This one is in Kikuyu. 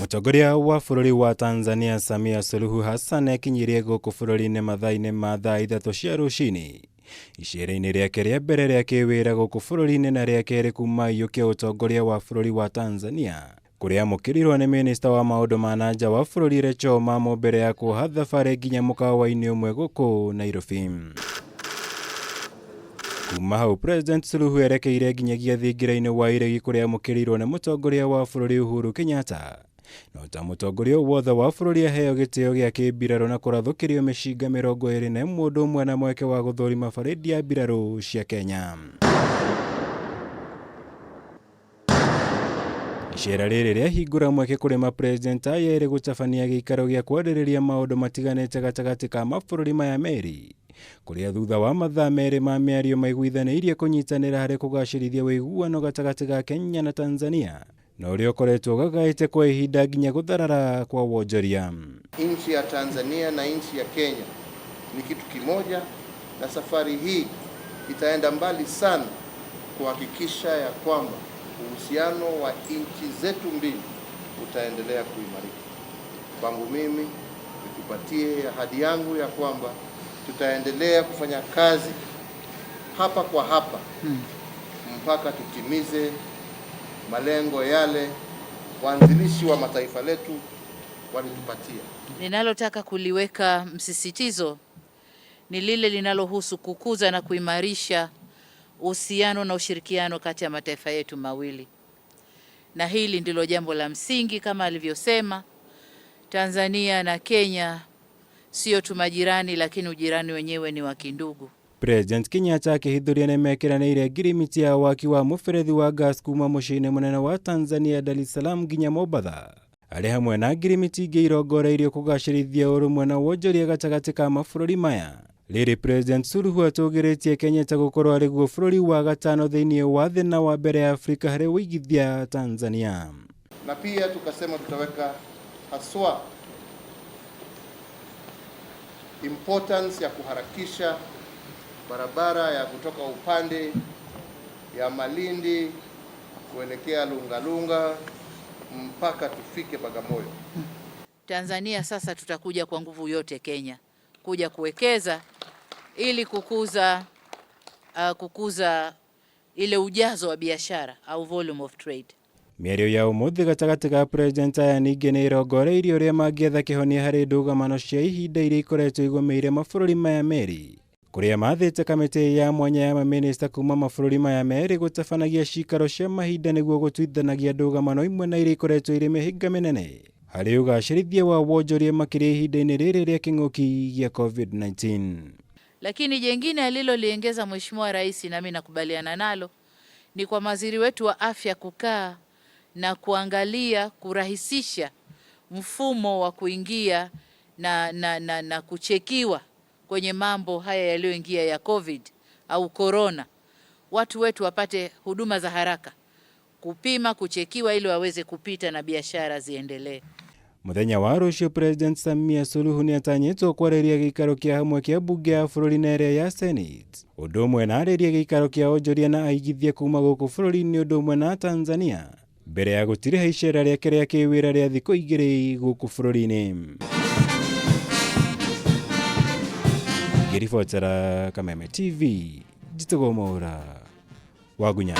Mũtongoria wa bũrũri wa Tanzania Samia Suluhu Hassan ekinyirie gũkũ bũrũri-inĩ mathaa-inĩ ma thaa 3 cia rũcinĩ. Icera-inĩ rĩake rĩa mbere rĩa kĩwĩra gũkũ bũrũri-inĩ na rĩa kerĩ kuma aiyũkia ũtongoria wa bũrũri wa Tanzania, kũrĩa amũkĩrirwo nĩ minista wa maũndũ ma na nja wa bũrũri Rachel Mamo mbere ya kuoha thabarĩ nginya mũkawa-inĩ ũmwe gũkũ Nairobi. Kuma hau President Suluhu erekeire nginyagia thingira-inĩ wa iregi kũrĩa amũkĩrirwo nĩ mũtongoria wa bũrũri Uhuru Kenyatta. No ta mũtongoria wothe wa bũrũri aheo gĩtĩo gĩa kĩmbirarũ na kũrathũkĩrio mĩcinga 21 ũndũ ũmwe na mweke wa gũthũrima barĩdi ya mbirarũ cia Kenya. Icera rĩrĩ rĩahingũra mweke kũrĩ mapresident aya erĩ gũtabania gĩikaro gĩa kwarĩrĩria maũndũ matiganĩte gatagatĩ ka mabũrũri maya merĩ, kũrĩa thutha wa mathaa merĩ ma mĩario maiguithanĩirie kũnyitanĩra harĩ kũgacĩrithia ũiguano gatagatĩ ga Kenya na Tanzania, na ũrĩa ũkoretwo ũgagaĩte kwa ihinda nginya gũtharara kwa wonjoria. Nchi ya Tanzania na nchi ya Kenya ni kitu kimoja, na safari hii itaenda mbali sana kuhakikisha ya kwamba uhusiano wa nchi zetu mbili utaendelea kuimarika. Kwangu mimi nikupatie ahadi yangu ya kwamba tutaendelea kufanya kazi hapa kwa hapa mpaka tutimize malengo yale waanzilishi wa mataifa letu walitupatia. Ninalotaka kuliweka msisitizo ni lile linalohusu kukuza na kuimarisha uhusiano na ushirikiano kati ya mataifa yetu mawili. Na hili ndilo jambo la msingi kama alivyosema, Tanzania na Kenya sio tu majirani, lakini ujirani wenyewe ni wa kindugu. President Kenyatta akĩhithũria nĩmekĩranĩire ngirimiti ya waki wa mũberethi wa gas kuma mũciĩ-inĩ mũnene wa Tanzania Dar es Salaam nginya Mombatha, arĩ hamwe na ngirimiti ingĩ irongoreirio kũgacĩrithia ũrũmwe na wonjoria gatagatĩ ka mabũrũri maya. Rĩrĩ President Suluhu atũgĩrĩtie Kenyatta gũkorwo arĩ guo bũrũri wa gatano thĩinĩ wa thĩ na wa mbere ya Afrika harĩ ũigithia Tanzania. Na pia tukasema tutaweka haswa importance ya kuharakisha barabara ya kutoka upande ya Malindi kuelekea Lungalunga mpaka tufike Bagamoyo. Tanzania sasa tutakuja kwa nguvu yote Kenya kuja kuwekeza ili kukuza ile ujazo wa biashara au volume of trade. Mĩario ya ũmũthĩ gatagatĩ ka president aya ningĩ nĩ ĩrongoreirie ũrĩa mangĩetha kĩhonia harĩ ndũgamano cia ihinda iria ikoretwo igũmĩire mabũrũri maya merĩ, kũrĩa mathĩte kamĩtĩ ya mwanya ya mamĩnĩsta kuma mabũrũri maya merĩ gũtabanagia cikaro cia mahinda nĩguo gũtuithanagia ndũgamano imwe na iria ikoretwo irĩ mĩhĩnga mĩnene harĩ ũgacĩrithia wa wonjoria makĩria ihinda-inĩ rĩrĩ rĩa kĩng'ũki gĩa COVID-19. Lakini jengine aliloliongeza Mheshimiwa Rais na mimi nakubaliana nalo ni kwa mawaziri wetu wa afya kukaa na kuangalia kurahisisha mfumo wa kuingia na kuchekiwa kwenye mambo haya yaliyoingia ya COVID au corona. Watu wetu wapate huduma za haraka kupima, kuchekiwa ili waweze kupita na biashara ziendelee. Mũthenya wa rũciũ President Samia Suluhu nĩatanyĩtwo kwarĩria gĩikaro kĩa hamwe kĩa mbunge ya bũrũri na ĩrĩa ya Senate, ũndũ ũmwe na arĩrie gĩikaro kĩa onjoria na aigithia kuma gũkũ bũrũri-inĩ ũndũ ũmwe na Tanzania mbere ya gũtiriha icera rĩake rĩa kĩwĩra rĩa thikũ igĩrĩ gũkũ bũrũri-inĩ. Ngĩribotera Kameme TV, njĩtagwo Mwaũra wa Ngunya.